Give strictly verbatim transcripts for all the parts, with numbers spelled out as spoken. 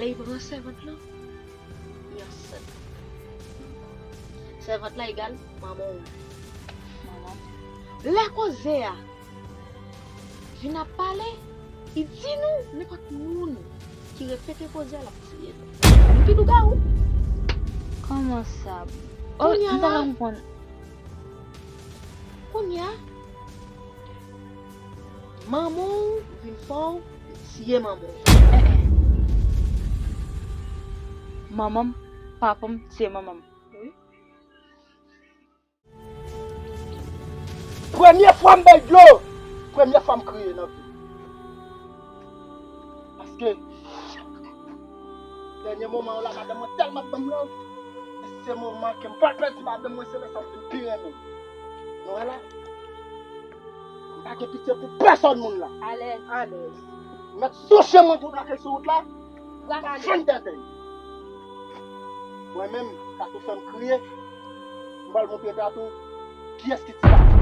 Lè li pran sèvant lan, li ansent. Sèvant lan egal manman w. Manman. Lè koze a vin ap pale, li di nou nenpòt moun ki repete koze a, l ap tiye l. Li pi lougawou. Kòman sa? Oh, kounye a m pa la, konprann. Kounye a, manman w vin fè w tiye manman w. Eh, eh. Manman m, papa m tiye manman m. Wi. Premye fwa m bay dlo, premye fwa m kriye nan vi m. Paske dènye moman yo la, madanm mwen tèlman ap ban m love. E se moman ke m pral pèdi madanm mwen, se lè sa m vin pi renmen l. Nou wè la? M pa gen pitye pou pèsòn moun la. Alèz. Alèz. M mèt sou chemen pou lakay sou wout la. Brakale. Fann tèt li. Mwen menm, Kato fè m kriye. M pral montre Kato kiyès ki ti Kato.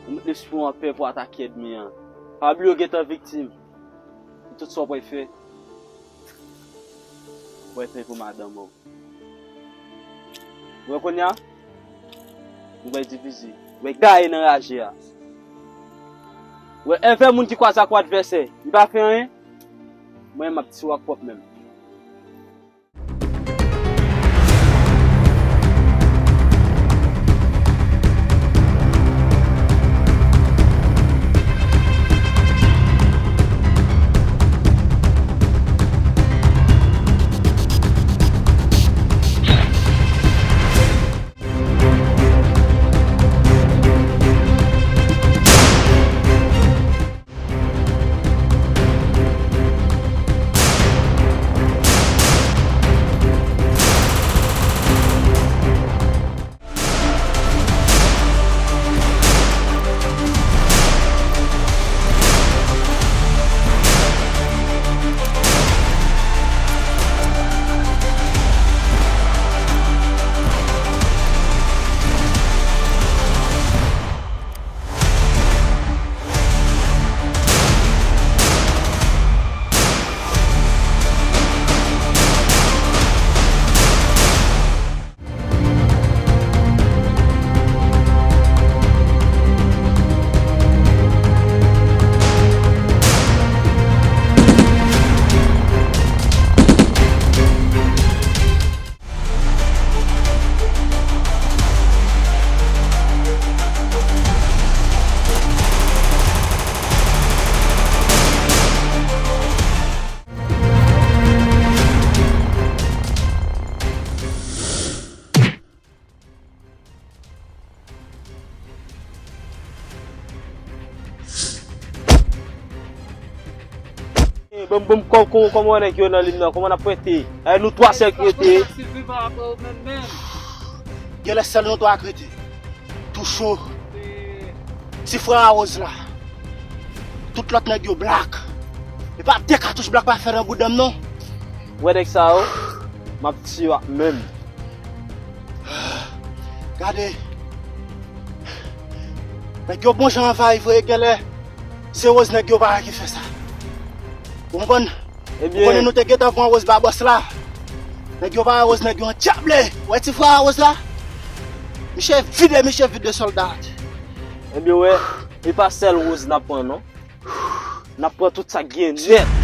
Ou met lespri w anpè pou atake ènmi an. Pa bliye w gentan viktim. Tout sa w pral fè, w pral peye pou madanm ou. Ou wè kounye a? Nou pral divize. Nou pral gaye nan raje a. Ou wè, envè moun ki kwaze ak yon advèsè, li pa fè anyen. Mwen, m ap tiye w ak pwòp men m. Eh, ban m, ban m, kò-, kò-, kòman nèg yo nan lim nan? Kòman n ap prete? Eh, nou twa sèl ki rete. Genlè sèl nou twa k rete. Tou cho. Ti frè a Rose la. Tout lòt nèg yo blak. E pa de katouch blak pa fè nan bouda m non. Ou wè nèg sa yo? M ap tiye yo ak men m. Gade. Nèg yo bon jan anvayi vre, genlè se Rose nèg yo pa ki fè sa. Ou konprann? Ou konnen nou te gentan pran Rose ba bòs la. Nèg yo pa Rose, nèg yo andyable. Ou wè ti frè a Rose la? Misye vide, misye vide sòlda. Ebyen, wè, e pa sèl Rose n ap pran non. N ap pran tout sa k gen nèt. Ebyen,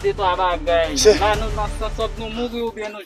De twa bagay. La nou nan sans sòt nou mouri oubyen nou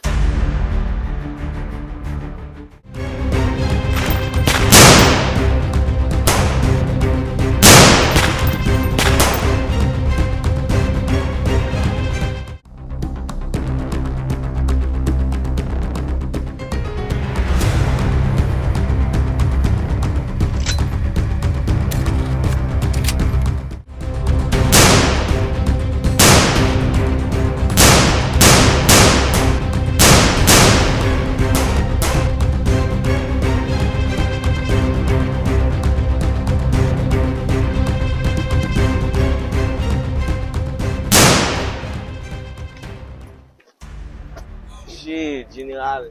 Shit, jeneral.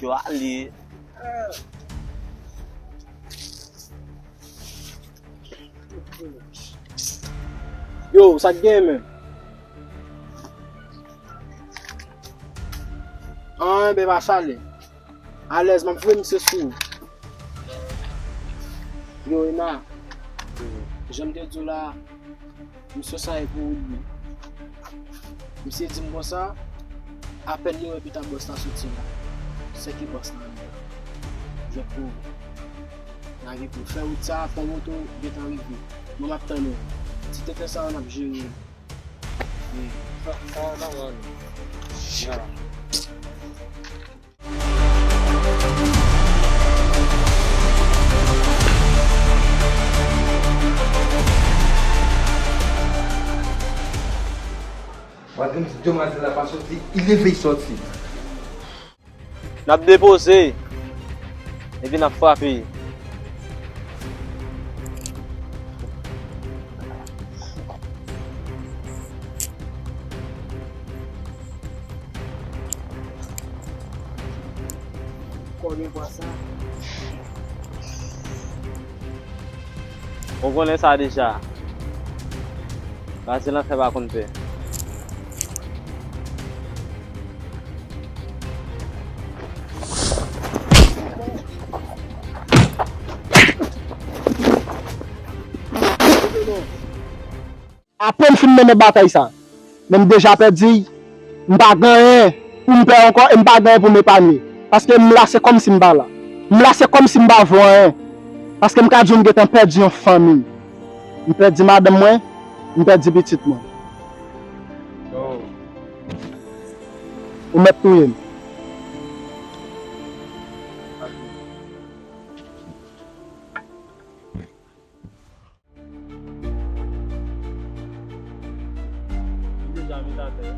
Yo ale. Yo, sa k gen, men? An, ben, pa chale. Alèz, m ap voye misye sou ou. Yo, Ena, jan m te di w la, misye sa e pou ou li ye. Misye di m konsa, apèn li wè pita bòs la soti la. Sèke bòs la anlè. Jwèt pou ou. Lage pou fè wout sa, pran moto, gentan rive. Mwen m ap tann ou. Ti tenten sa a, n ap jere. Sa, sa, sa, sa, sa. Madanm, si demwazèl la pa soti, li leve soti. N ap depoze, epi n ap frape. Konbyen fwa sa? Ou konnen sa deja. Pase nan fè pa konn pè. Apre m fin mennen batay sa, men m deja pèdi l. M pa gen anyen pou m pè ankò e m pa gen anyen pou m epanye. Paske m la se kòmsi m pa la. M la se kòmsi m pa vo anyen. Paske m ka di w m gentan pèdi yon fanmi. M pèdi madanm mwen, m pèdi pitit mwen. Ou mèt touye m. Li deja met atè.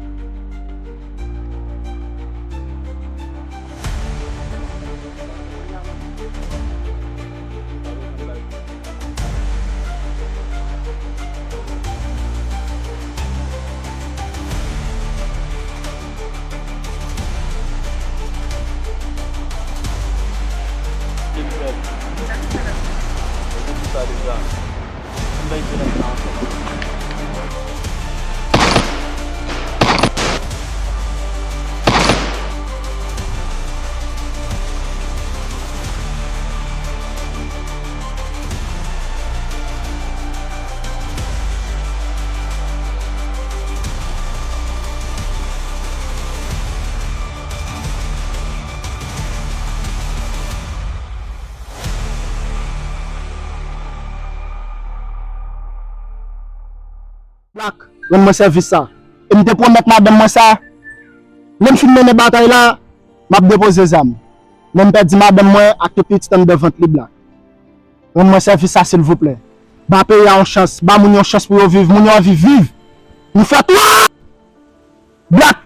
Black, rann mwen sèvis sa. E m te pwomèt madanm mwen sa. Lè m fin mennen batay la, m ap depoze zam. Men m pèdi madanm mwen ak tout pitit anndan vant li, Black. Rann mwen sèvis sa, silvouplè. Ba peyi a yon chans, ba moun yon chans pou yo viv, moun yo anvi viv. Nou fè twòp! Black,